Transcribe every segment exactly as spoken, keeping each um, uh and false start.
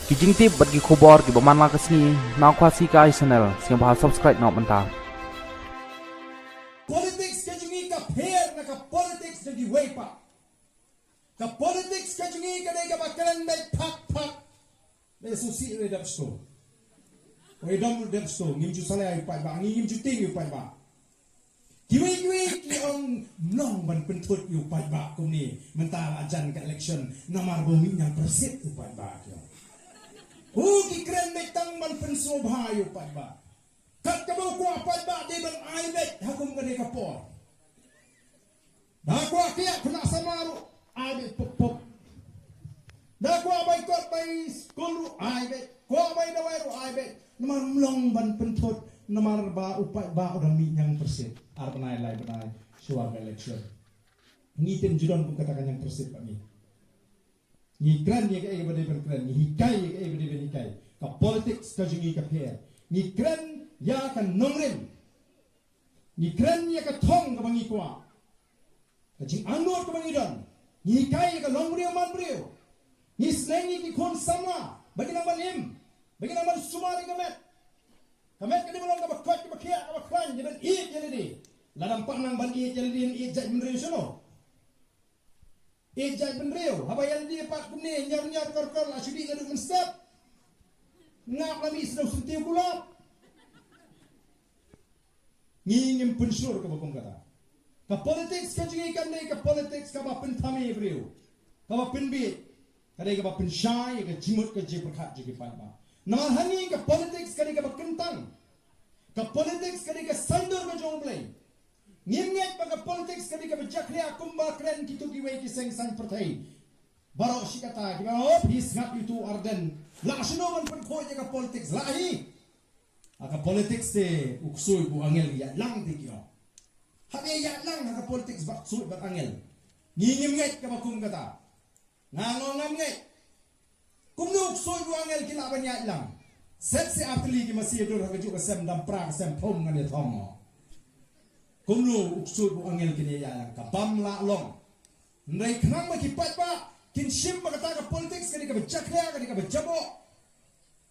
Ki jingtip bad ki khubor kiba man la ka sngi na Khasi Kai Channel, sngewbha subscribe noh mynta. Politics ka jong ngi ka pher na ka politics jong kiwei pat. Ka politics ka jong ngi ka dei kaba kren beit phak phak. Dei susi re dep sto. Oi dom dep sto, ngim ju salia ïa u paidbah, ngim ju tieng ïa u paidbah. Kiwei kiwei ki ong nong ban pynthut ïa u paidbah kumne, mynta la jan ka election, namar ba u mih ñiangpyrsit u paidbah ki ong. U ki kren beit tang ban pynsngewbha ïa u paidbah. Kat kaba u kwah paidbah dei ban ai beit ha kum kane ka por. Da kwah kiad khynnah samla ruh ai beit pop pop. Da kwah bai kot bai skul ruh ai beit. Kwah bai dawai ruh ai beit. Namar ym long ban pynthut, namar ba u paidbah u dang mih ñiangpyrsit. Ar bnai lai bnai shuwa ka election. Ngi tip ju don kum kata ka ñiangpyrsit ba ngi. Ngi kren ïa kaei kaba dei ban kren, ngi hikai ïa kaei kaba dei ban hikai. Ka politics ka jong ngi ka pher. Ngi kren ïa ka nongrim. Ngi kren ïa ka thong kaba ngi kwah. Ka jingangnud kaba ngi don. Ngi hikai ïa ka long briew man briew. Ngi sneng ïa ki khun samla ba ki nang ban im, ba ki nang ban sumar ïa ka met. Ka met ka dei ban long kaba koit, kaba khiah, kaba khlaiñ, dei ban ïeit ïa lade. Lada ym pat nang ban ïeit ïa lade, ïeit jait bynriew shano? Ïeit jait bynriew, haba ïa lade pat kumne ñor ñor kor kor, la shu dih naduh mynstep. Ngap la mih sdang syntiew kulap. Ngi ngim pynshlur kaba kum kata. Ka politics ka jong ngi kan dei ka politics kaba pynthame briew, kaba pynbiej, ka dei kaba pynshai ïa ka jingmut ka jingpyrkhat jong ki paidbah. Namar ha ngi ka politics ka dei kaba kyntang. Ka politics ka dei ka saiñdur ka jong U Blei. Ngim ngeit ba ka politics ka dei kaba jakhlia kumba kren kito kiwei ki seng saiñ pyrthei. Baroh shi katta kiba, oh, phi sngap ïa uto u Ardent. La shano ban pynkhuid ïa ka politics, la hi. Ha ka politics te u ksuid u angel ïaid lang te ki ong. Hap ïaid lang ha ka politics bad ksuid bad angel. Ngi ngim ngeit kaba kum kata. Nga nga ngam ngeit. Kumno u ksuid u angel ki lah ban ïaid lang? Set se ar tylli ki masi ïa dur ha kajuh ka sem, dam pra ka sem, thum ngan ïa thong. Kumno u ksuid u angel kin ïaid lang? Ka bym lah long. Hynrei khnang ba ki paidbah kin shim ba kata ka politics ka dei kaba jakhlia, ka dei kaba jaboh.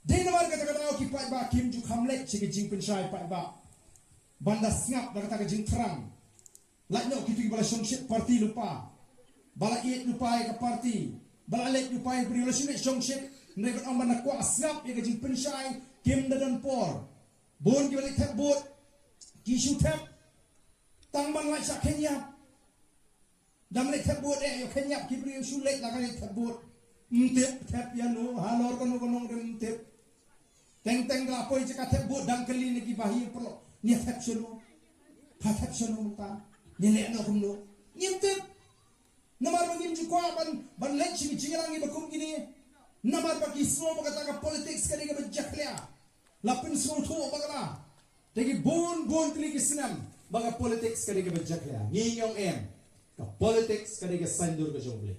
Dei namar kata ka daw ki paidbah kim ju kham leit sha ka jingpynshai paidbah ban da sngap da kata ka jingthrang. Lait noh kito kiba la shongshit party lypa, ba la ïeit lypa ïa ka party, ba la leit lypa ïa u briew, la shu leit shongshit. Hynrei ban ong ban da kwah sngap ïa ka jingpynshai, kim da don por. Bun kiba leit thep vote ki shu thep tang ban lait shah khynñiap. Dang leit thep vote eh, ïoh khynñiap ki briew, shu leit la ka leit thep vote. Ym tip thep ïa no, halor kano kano ym tip. Teng teng ka la poi jaka thep vote dang kylli na ki bahaïing paralok, ne thep shano? Pha thep shano mynta? Ne leh noh kumno? Ngim tip. Namar ba ngim ju kwah ban, ban leit sha ki jingïalang kiba kum kine. Namar ba ki sngew ba kata ka politics ka dei kaba jakhlia. La pynsngewthuh bakla da ki bun bun tylli ki snem ba ka politics ka dei kaba jakhlia. Ngi ong em, ka politics ka dei ka saiñdur ka jong U Blei.